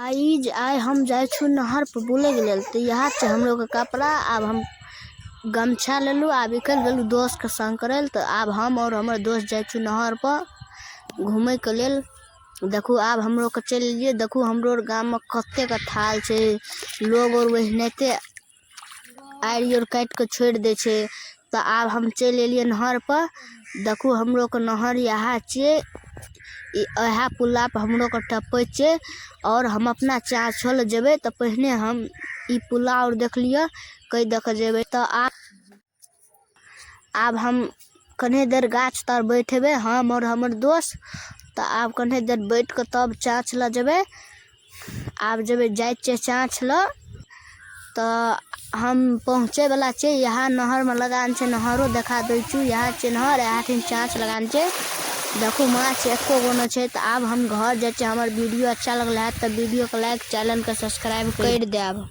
Guys, आइ हम जाइ छु नहर पर बुलै के लेल। तऽ इएह छै हमरो के कपड़ा। आब हम गमछा लेलहुँ, आब निकलि गेलहुँ दोस्तके संग करै लए। तऽ आब हम आओर हमर दोस्त जाइ छु नहर पर घूमयके लेल। देखू, आब हमरो के चलि एलियै। देखू, हमरो आर गाममे कतेक थाल छै। लोग आर ओहिनाहिते आड़ि आर काटि कऽ छोड़ि दै छै। तऽ आब हम चलि एलियै नहर पर। देखू, हमरो के नहर इएह छियै। ई इएह पुला पर हमरो के टपै छै आओर हम अपना चाचो लग जेबै। तऽ पहिने हम ई पुला आओर देख लिअ, कै दऽ कऽ जेबै। तऽ आब हम कने देर गाछ तर बैठेबै, हम आओर हमर दोस्त। तऽ आब कने देर बैठ कऽ तब चाँच लऽ जेबै। आब जेबै, जाइ छियै चाँच लऽ। तऽ हम पहुँचैवला छियै। इएह नहरमे लगान छै, नहरो देखा दै छी। इएह छै नहर, इएह ठाम चाँच लगान छै। देखू, माछ एको गो नहि छै। तऽ आब हम घर जाइ छियै। हमर वीडियो अच्छा लगल हैत तऽ वीडियोके लाइक, चैनलके सब्सक्राइब करि देब।